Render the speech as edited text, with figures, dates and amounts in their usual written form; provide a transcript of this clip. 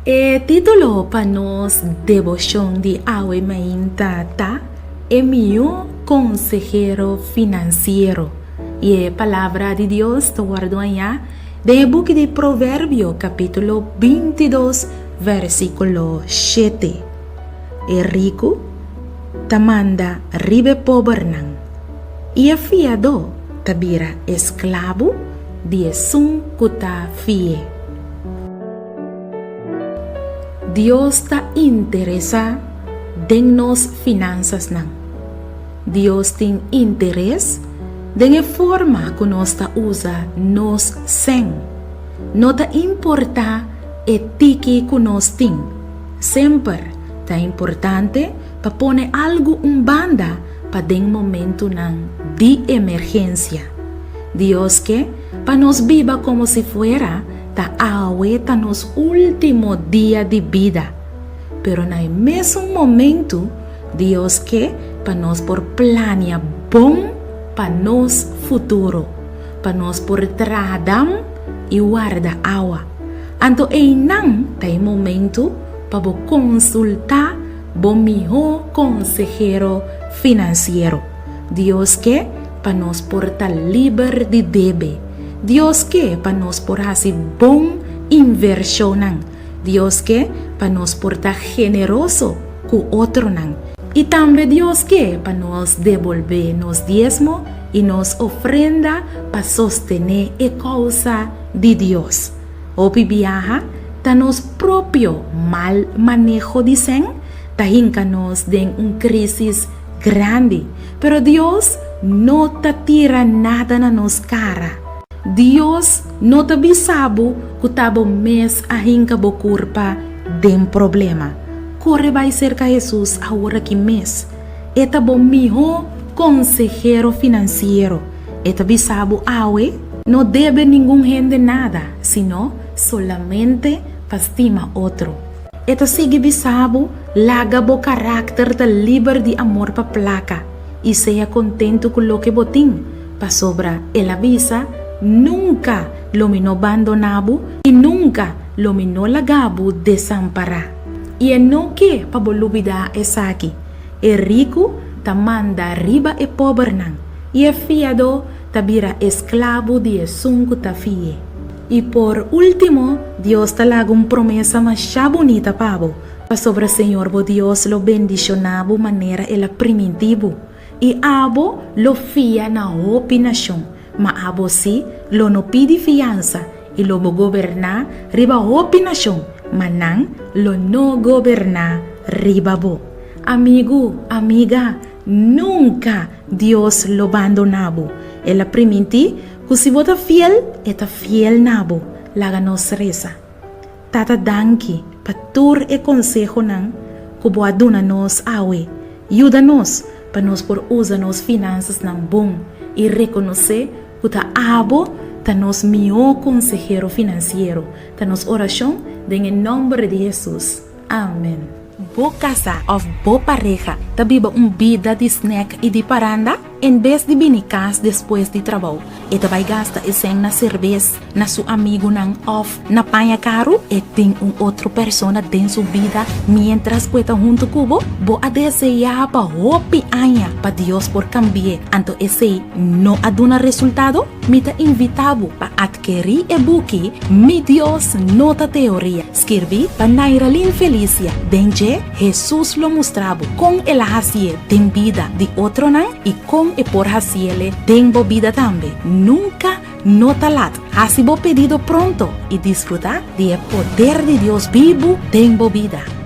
E título pa nos deboshon di awe mainta ta E Mihó Konsehero Finansiero. I e Palabra di Dios ta wòrdu hañá den e buki di Proverbio kapítulo bintidos versíkulo shete. E riku ta manda riba e pobernan, i e fiadó ta bira esklabu di esun ku ta fi'é. Dios ta interesá den nos finansasnan. Dios tin interes den e forma ku nos ta usa nos sèn. No ta importá e tiki ku nos tin, semper ta importante pa pone algu un banda pa den momentunan di emergensia. Dios ke pa nos biba komo si fuera ta awe ta nos último dia di bida. Pero na e mesun momentu Dios ke pa nos por plania bon pa nos futuro, pa nos por traha dam i warda awa. Anto einan ta e momentu pa bo konsultá bo mihó konsehero finansiero. Dios ke pa nos por ta liber di debe. Dios ke pa nos por hasi bon invershonnan. Dios ke pa nos por ta generoso ku otronan. I tambe Dios ke pa nos debolbé nos diesmo i nos ofrenda pa sostené e kousa di Dios. Hopi biaha ta nos propio mal maneho di sèn ta hinka nos den un krísis grandi. Pero Dios no ta tira nada na nos kara. Dios no ta bisa bo ku ta bo mes a hinka bo kurpa den problema. Kore bai serka Hesus aworakí mes. E ta bo mihó konsehero finansiero. E ta bisa bo awe, No debe ningun hende nada, sino solamente pa stima otro. E ta sigui bisa bo, Laga bo karakter ta liber di amor pa plaka i sea kontentu ku loke bo tin, pasobra el a bisa, Nunka lo mi no bandoná bo i nunka lo mi no laga bo desampará. I e no ke pa bo lubidá esaki. E riku ta manda riba e pobernan, i e fiadó ta bira esklabu di esun ku ta fi'é. I por último, Dios ta laga un promesa masha bunita pa bo, pasobra Señor bo Dios lo bendishoná bo manera El a primintí bo, i abo lo fia na hopi nashon, ma abo sí lo no pidi fiansa, i lo bo goberná riba hopi nashon, ma nan lo no goberná riba bo. Amigu, amiga, nunka Dios lo bandoná bo. El a primintí ku si bo ta fiel, e ta fiel na bo. Laga nos resa. Tata danki pa tur e konsehonan ku bo a duna nos awe. Yuda nos pa nos por usa nos finansasnan bon i rekonosé ku ta abo ta nos mihó konsehero finansiero. Ta nos orashon den e nòmber di Hesus. Amen. Bo kasá òf bo pareha ta biba un bida di snèk i di paranda? En bes di bini kas despues di trabou, e ta bai gasta e sèn na serbes, na su amigunan òf na paña karu? E tin un otro persona den su bida miéntras ku e ta huntu ku bo? Bo a deseá pa hopi aña pa Dios por kambi'é, anto esei no a duna resultado? Mi ta invitá bo pa atkerí e buki Mi Dios No Ta Teoria, skirbí pa Nairalyn Felicia. Den dje, Hesus lo mustra bo kon el a hasié den bida di otronan i kon e por hasiele den bo bida tambe. Nunka no ta lat. Hasi bo pedido pronto i disfrutá di e poder di Dios bibu den bo bida.